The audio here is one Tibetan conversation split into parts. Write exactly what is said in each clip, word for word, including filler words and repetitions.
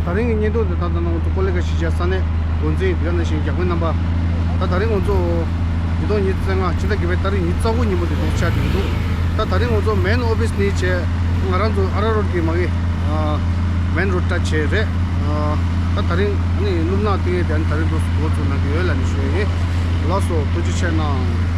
ད་རིང་གི་བརྙན་ཐུང་འདི་ད་ལྟ་ང་ཚོ་ཀོ་ལི་གྷལ་གཞིས་ཆགས་ས་གནས་འགོ་འཛིན་དེ་ག་ནང་བཞིན་རྒྱ་དཔོན་རྣམ་པ། ད་ད་རིང་ང་ཚོ་ཉིས་སྟོང་ཉི་ཤུ་རྩ་ལྔ་ཕྱི་ཟླ་བརྒྱད་པའི་ཏ་རིག་ཉི་ཤུ་རྩ་དགུ་ཉིན་མོ་དེ་ཚོ་ཆགས་བསྡད་ཀྱི་འདུག་ད་ད་རིང་ང་ཚོ་མེན་ཨོ་ཕི་སི་ནས་བྱས་ང་རང་ཚོ་ཨ་ར་རོ་ཌི་གི་མ་གི་མེན་རོ་ཌི་ཊ་ཆེ་རེད། ད་ད་རིང་ཨ་ནི་ནུབ་ནག་ཏིང་ངེ་དེ་ཨ་ནི་ད་རིང་འདུག་འགོ་ཚུགས་གནང་གི་ཡོད་ལབ་ནས་ཞུ་ཡ་ཡིན། ལགས་སོ། ཐུགས་རྗེ་ཆེ་གནང་།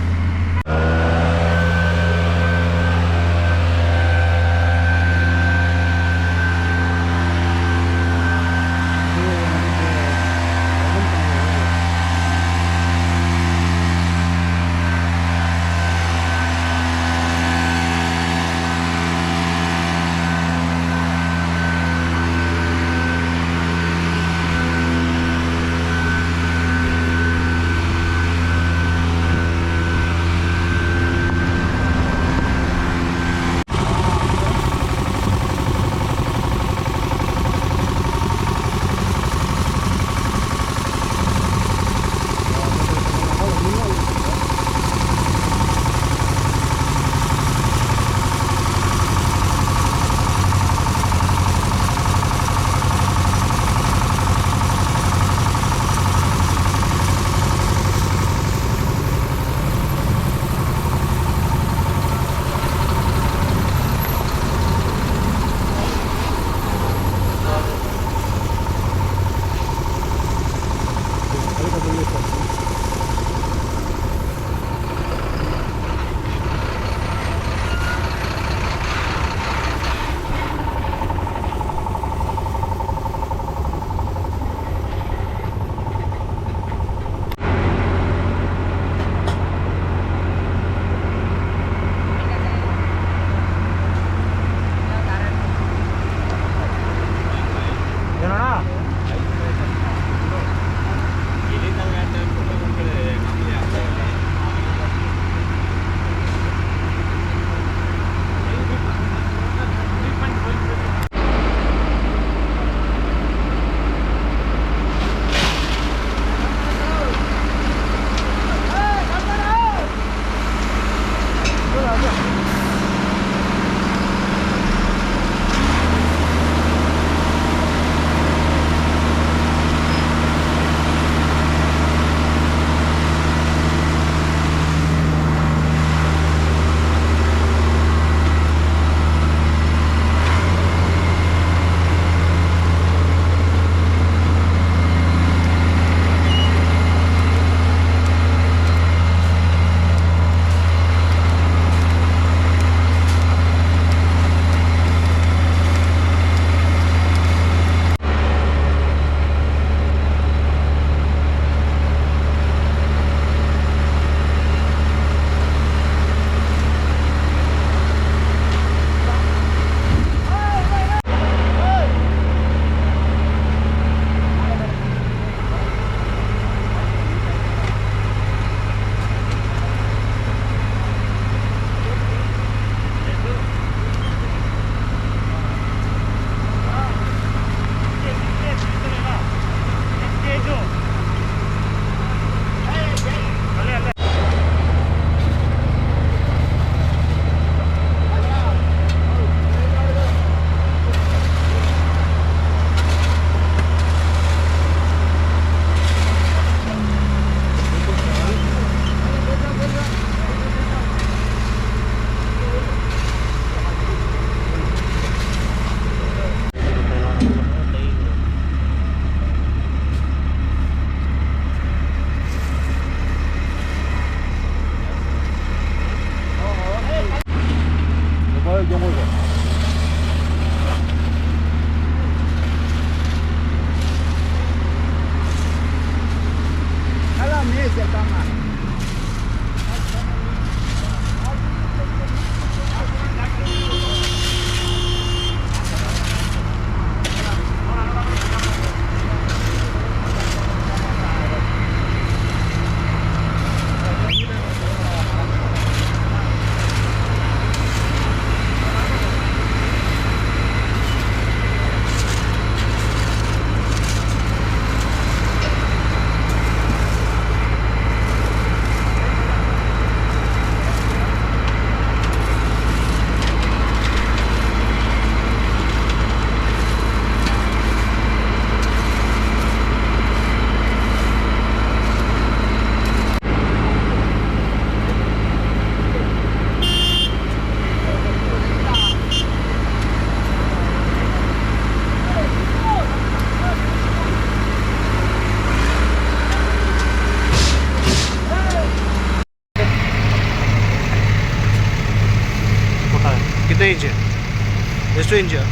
Inch. Two, two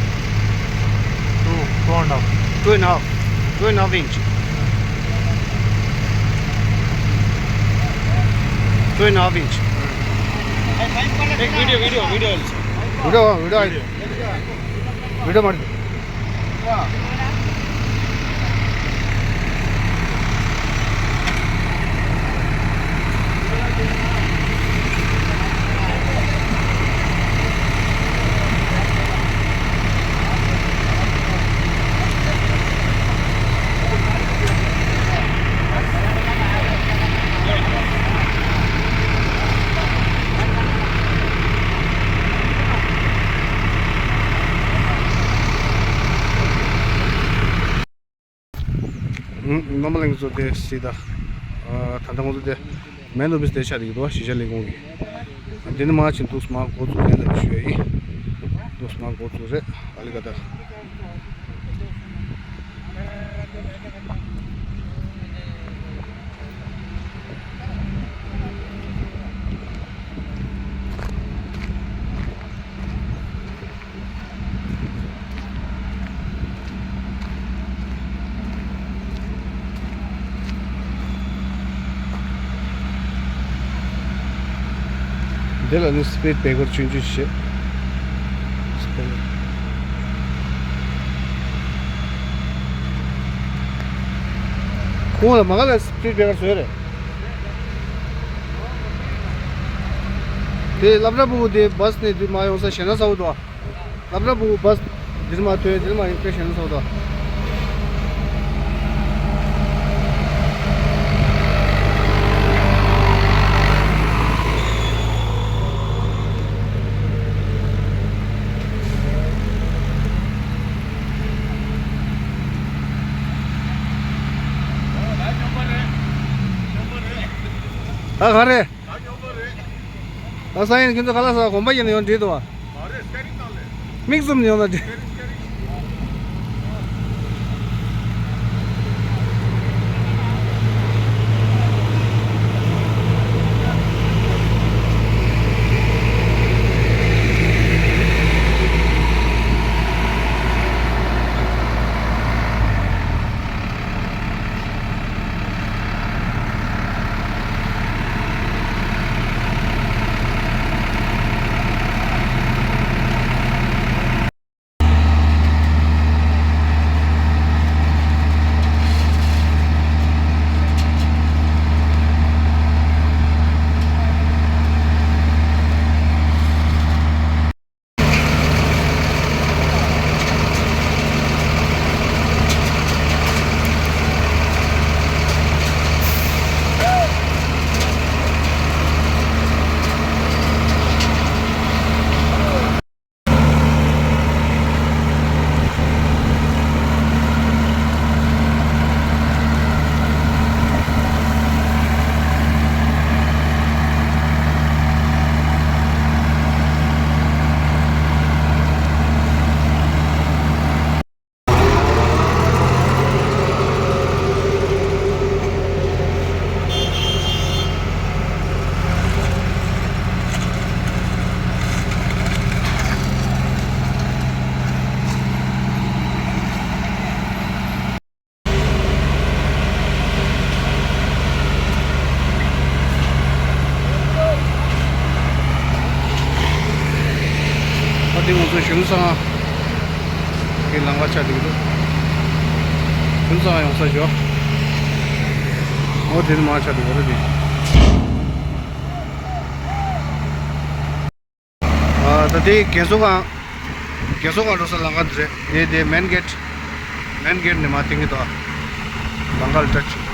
and a half. Two and a half. Two and a half inch. Two and a half inch. Take video, video, video also. Video, video. Video. Video. རྣམ་པ་ལྷན་རྒྱས་ཚོ་དེ་སྲིད་ད། ད་ལྟ་ང་ཚོ་དེ་མེན་ཨོ་ཕི་སི་དེ་ཆགས་བསྡད་ཀྱི་འདུག་གཞིས་ཆགས་ལས་ཁུངས་ཀྱི། འདི་ནས་མར་ཕྱིན་འདུག་སེ་མར་འགོ་བཙུགས་རེད་ལབ་ཞུ་ཡ་ཡིན། འདུག་སེ་མར་འགོ་བཙུགས་རེད། ཨ་ལི་ཀ་ད། འདི་ལ་ནི་སི་པིཌ་བྷེ་རེ་ཀར་ཆུང་ཆུང་ཞིག་ཁོང་ལ་མ་ག་ལ་སི་པིཌ་བྷེ་རེ་ཀར་བཟོས་རེད། དེ་སློབ་གྲྭ་ཕྲུ་གུ་དེ་བྷ་སི་ནས་དེ་མར་ཡོང་ས་ཞེད་སྣང་ཚ་པོ་འདུག་སློབ་གྲྭ་ཕྲུ་གུ་བྷ་སི་འདིར་མར་ཐོན་འདིར་མར་ཡོང་དཔེ་ཞེད་སྣང་ཚ་པོ་འདུག་ད་ག་རེ། ད་སང་ཉིན་ཁྱེད་ཚོ་ཁ་ལག་ཟ་གོམ་པ་ཡིན་ན་ཡོང་འགྲིག་འདུག་བ། མིག་བཙུམ་ནས་ཡོང་ན་འགྲིག་ཨ་དེ་ང་ཚོ་གཞུང་ཚང་གི་ལམ་ཁ་ཆགས་འདུག་འདུག་གཞུང་ཚང་ཡོང་ས་ཞོག་འོ་དེ་ནི་མ་ཆགས་འདུག་འོ་རེད་དེ། ཨ་ད་དེ་རྒན་གསོ་ཁང་། རྒན་གསོ་ཁང་འགྲོ་ས་ལམ་ཁ་འདི་རེད། དེ་དེ་མེན་གེ་ཊི། མེན་གེ་ཊི་ནས་མར་ཐོན་གྱི་འདུག་ལམ་ཁ་ལ་བཀྲ་ཤིས།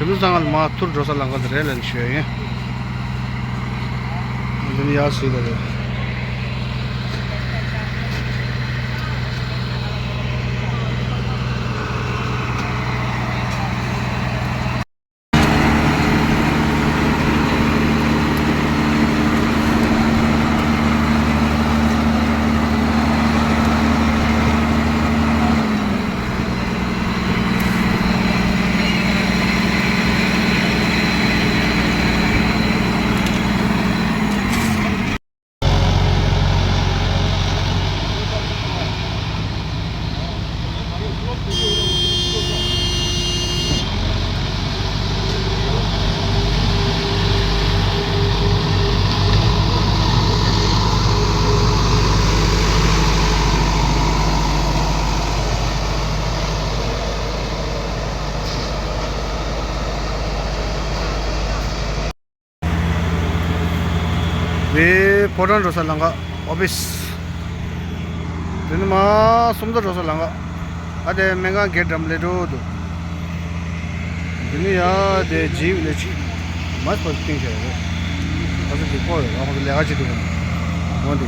ལུ་ཚང་ལ་མ་ཐུར་འགྲོ་ས་ལམ་ཁ་དེ་རེད་ལབ་ནས་ཞུ་ཡ་ཡིན། འདི་ནི་ཡར་སུས་ད་རེད། དེ་ཕོ་བྲང་འགྲོ་ས་ལམ་ཁ་ཨོ་ཕིས། དེ་ནི་མ་སུམ་མདོ་འགྲོ་ས་ལམ་ཁ། ཨ་དེ་སྨན་ཁང་གི་འགྲམ་ལ་འགྲོ་འདུག་དེ་ནི་ཡ་དེ་ཇིབ་ལས་ཅི་མ་སྤར་ཏིང་ཤ་རེད། ཁ་ས་ཀྱི་ཕོ་ཡོད་ཨ་ཁོ་ཚོ་ལས་ཀ་བྱེད་འདུག་འོ་དེ།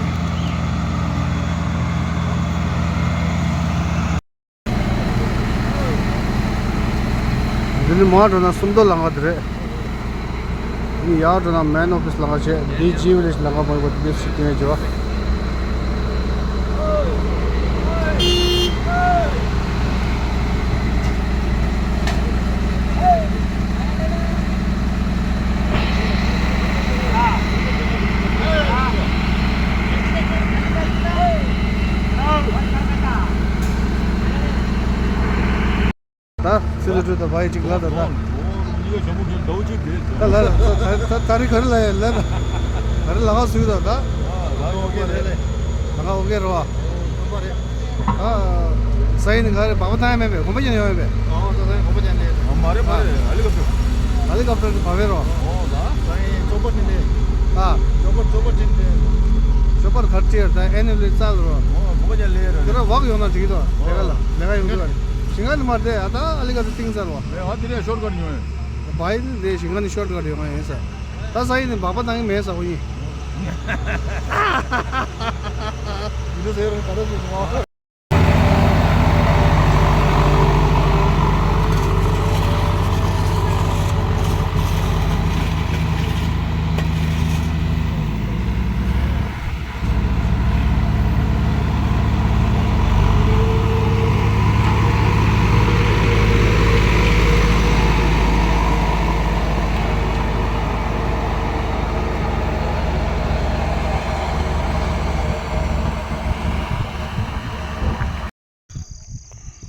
འདི་ནི་མར་འགྲོ་ན་སུམ་མདོ་ལམ་ཁ་དེ་རེད། འདི་ནི་ཡར་འགྲོ་ན་མེན་ཨོ་ཕིས་ལམ་ཁ་བྱས། འདི་ཇིབ་ལས་ལམ་ཁ་མ་ཡོད་པ་དེ་འདྲ་ཞིག་ཏིང་ཡ་བྱེད་པ། ད་ཚེ་ལོ་དྲུག་དང་བ་ཡི་གཅིག་ལ་ད་ད། ད་ལ་ད་ད་ད་རི་ག་རི་ལ་ཡ་ལ་ད། ག་རི་ལ་ཁ་སུས་ད་ད། ལ་ཁ་ཨོ་ཀེ་རེད་ལེ། ལ་ཁ་ཨོ་ཀེ་རེད་བ། ཨ། ས་ཡིན་ག་རེ་བག་པ་བཏང་ཡ་མེད་པས། གོམ་པ་རྒྱག་ཡོང་ཡ་མེད་པས། ཨོ་ད་ས་ཡིན་གོམ་པ་རྒྱག་ནས། ཨ་མ་རེད་མ་རེད། ཧེ་ལི་ཀོབ་ཊར། ཧེ་ལི་ཀོབ་ཊར་གི་བག་པ་རོ། ཨོ་ད་ས་ཡིན་ཅོ་པར་ནི་ནས། ཨ། ཅོ་པར་ཅོ་པར་ཅིན་ཏེ། ཅོ་པར་གར་ཅེར་ད་ཨེ་ནི་ལི་ཙལ་རོ། ཨོ་གོམ་པ་རྒྱག་ལེ་ར། དེ་ར་བག་ཡོང་ན་འགྲིག་གི་དོ། ལས་ཀ་ལ་ལས་ཀ་ཡོང་གི་ར། ཞིང་ཁ་ནི་མ་རེད་ཨ། ད་ཧེ་ལི་ཀོབ་ཊར་ཏིང་ས་རོ། ཨེ་ཨ་དེ་ནས་ཤོར་ཀཊ་ཉོས། བ་ཡི་ནི་དེ་ཞིང་ཁ་ནི་ཤོར་ཀཊ་ཡོང་ཡ་ཡིན་ས། ད་ས་ཡིན་ནི་བག་པ་བཏང་གི་མེད་ས་ཁོ་ཡིན། འདི་ཟེར་རུང་ག་རེ་ཟེར་སོང་ཨ།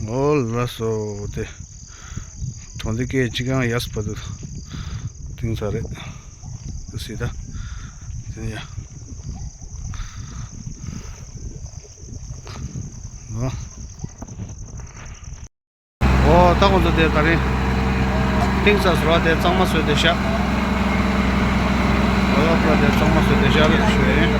ཨོ་ལགས་སོ། དེ་གྲོང་སྡེ་སྐད་ཅིག་གང་ཡས་པ་དུ་ཏིང་ས་རེད། དུ་སི་ད་དེ་ཡ། ཨོ། ཨོ་ད་ཁོང་ཚོ་དེ་ད་རིང་ཏིང་ས་ཟུར་བ་དེ་གཙང་མ་བཟོས་ཏེ་བཞག་ཨོ་ལོ་པ་དེ་གཙང་མ་བཟོས་ཏེ་བཞག་རེད་ཞུ་ཡ་ཡིན།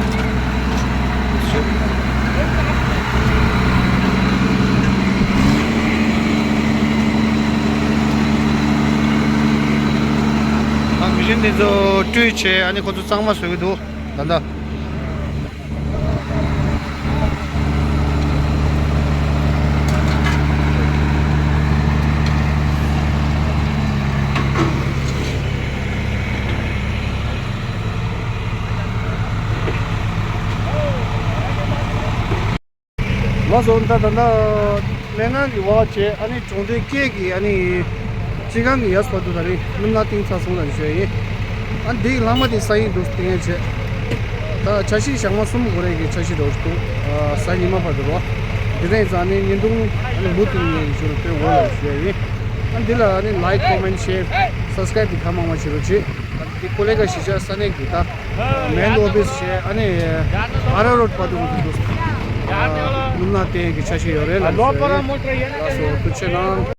ཨ་མི་གཞན་དེ་ཚོ་སྤྲུལ་བྱས་ཨ་ནི་ཁོ་ཚོ་གཙང་མ་བཟོ་གི་འདུག་ད་ལྟ། ལགས་སོ། ད་ད་ལྟ་སྨན་ཁང་གི་བར་བྱས་ཨ་ནི་གྲོང་སྡེ་སྐད་ཀྱི་ཨ་ནི་སྤྱི་ཁང་གི་ཡས་བར་དུ་ད་རེས་སྣུམ་སྣ་ཏིང་ཚར་སོང་ལ་ཞུ་ཡ་ཡིན། ཨ་འདི་ལྷག་མ་དེ་ས་ཡིན་འདུག་ཏིང་ཡ་བྱས། ད་འཆར་གཞི་ཞག་མ་གསུམ་འགོར་ཡ་གི་འཆར་གཞི་འདུག་འདུག་གཟའ་ཉི་མ་བར་དུ་རོ། དེ་རིང་གཟའ་ནི་བརྙན་ཐུང་ཨ་ནི་མུ་མཐུད་ནས་ཞུ་རུ་སྤེལ་འོ་ལ་ཞུ་ཡ་ཡིན། ཨ་འདི་ལ་ཨ་ནི་ལའིཀ་ཀོ་མེན་ཤེར་སབ་སི་ཀ་རའིབ་དེ་གང་མང་མང་བྱེད་རོགས་བྱེད། ད་འདི་ཀོ་ལེ་ག་གཞིས་ཆགས་ས་གནས་ཀྱི་ད་མེན་ཨོ་ཕི་སི་བྱས་ཨ་ནི་ཨ་ར་རོ་ཌི་བར་དུ་འགྲོ་དུས་སྣུམ་སྣ་ཏིང་ཡ་གི་འཆར་གཞི་ཡོད་རེད་ལ་ཞུ་ཡ་ཡིན། ལགས་སོ་ཐུགས་རྗེ་གནང་།